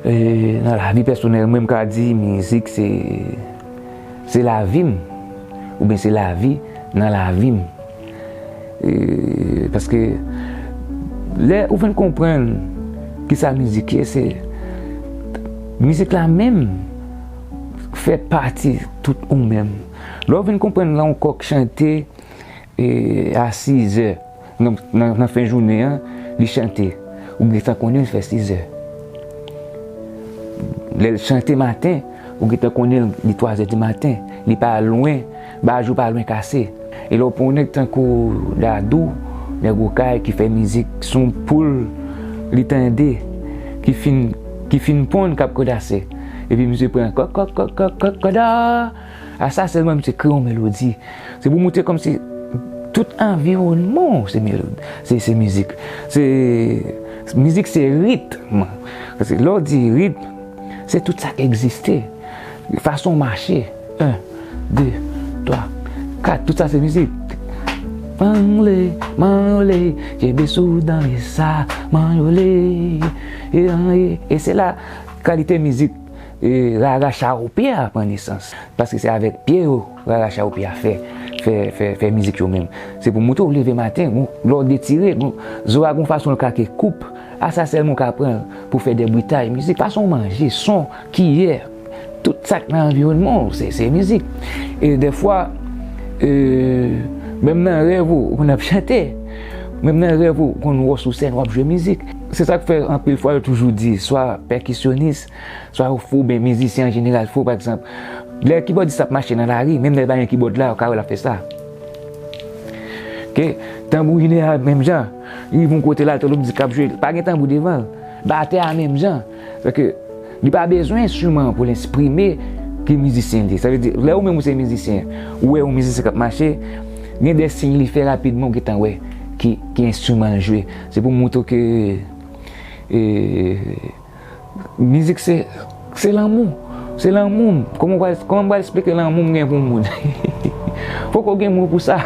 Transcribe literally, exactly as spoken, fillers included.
E, nan lavi pèsonèl mwen, m ka di mizik se, se lavi m, oubyen se lavi nan lavi m. E, paske lè ou fin konprann kisa mizik ye, se mizik la menm fè pati tout ou menm. Lè ou vin konprann lè yon kòk chante e, a sizè nan, nan, nan fen jounen an, li chante, ou gentan konnen l fè sizè. Lè l chante maten, ou gentan konnen l, li twazè di maten, li pa lwen, bajou pa lwen kase. E lè w pran yon nèg tankou Dadou, nèg Okay ki fè mizik, se yon poul li tande, ki fin, ki fin ponn k ap kodase. Epi misye pran kòk, kòk, kòk, kòk, kòk, kòda. A sa sèlman misye kreye yon melodi. Se pou montre kòmsi tout anviwònman w se melodi, se, se mizik. Se, mizik se ritm. Paske lè w di ritm, se tout sa k egziste. Fason w mache. En, de, twa, kat, tout sa se mizik. Manle, manle, kenbe sou dan e sa, manle. E, e, e se la kalite mizik e, rara chawopye a pran nesans. Paske se avèk pye yo rara chawopye a fè, fè, fè, fè mizik yo menm. Se pou montre w leve maten, gon, lè w detire, gon, zo a gon fason l ka ke koup, a sa sèlman w ka pran l pou fè dè britay. Mizik, fason w manje, son, kiyè, tout sa k nan anviwònman w, se, se mizik. E dèfwa, e, menm nan rèv ou, ou konn ap chante, menm nan rèv ou, ou konn wè w sou sèn, w ap jwe mizik. Se sa k fè anpil fwa yo toujou di, swa pèkisyonis, swa ou fou, oubyen mizisyen an jeneral fou, pa egzanp. Lè kibòdis ap mache nan lari, menm lè l pa gen kibòd la, ou ka wè l ap fè sa. Oke? Tanbourinè a menm jan. Li rive yon kote la, tande w mizik k ap jwe, pa gen tanbou devan l. Batè a menm jan. Sèke li pa bezwen enstriman an pou l eksprime ki mizisyen li ye. Sa vle di, lè ou menm ou se mizisyen, ou wè yon mizisyen k ap mache, gen de siy li fè rapidman, ou gentan wè ki, ki enstriman l jwe. Se pou montre w ke, e, mizik se, se lanmou. Se lanmou m. Kòman m pral, kòman m pral eksplike lanmou m gen pou moun? Fòk ou gen mo pou sa.